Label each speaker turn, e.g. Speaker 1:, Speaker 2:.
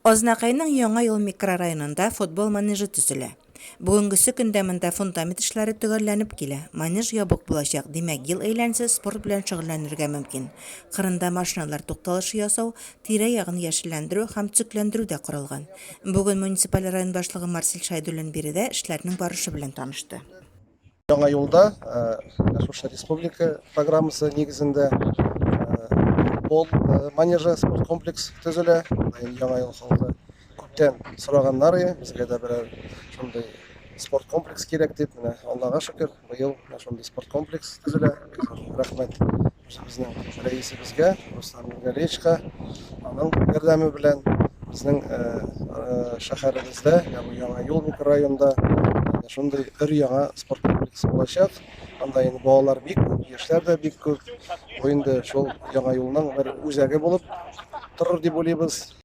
Speaker 1: Азнакайның Яңа юл микрорайонында футбол манежы төзелә. Бүгенгесе көндә монда фундамент эшләре төгәлләнеп килә. Манеж ябык булачак, димәк, ел әйләнәсе спорт белән шөгыльләнергә мөмкин. Кырында машиналар тукталышы ясау, тирә-ягын яшелләндерү һәм төзекләндерү дә каралган. Бүген муниципаль район башлыгы Марсель Шәйдуллин биредә эшләрнең барышы белән танышты.
Speaker 2: Яңа юлда шушы республика программасы нигезендә футбол манежы, спорт комплекс төзелә. Яңа юл халкы күптән сораганнар иде, безгә дә берәр шундый спорт комплекс кирәк дип. Менә Аллага шөкер, быел менә шундый спорт комплекс төзелә. Рәхмәт үзебезнең рәисебезгә, Руслан Мингалиевичка, аның ярдәме белән безнең шәһәребездә, ягъни Яңа юл микрорайонында шундый өр-яңа спорт комплексы булачак. Анда инде балалар бик күп, яшьләр дә бик күп. Бу инде шул Яңа юлның бер үзәге булып торыр дип уйлыйбыз.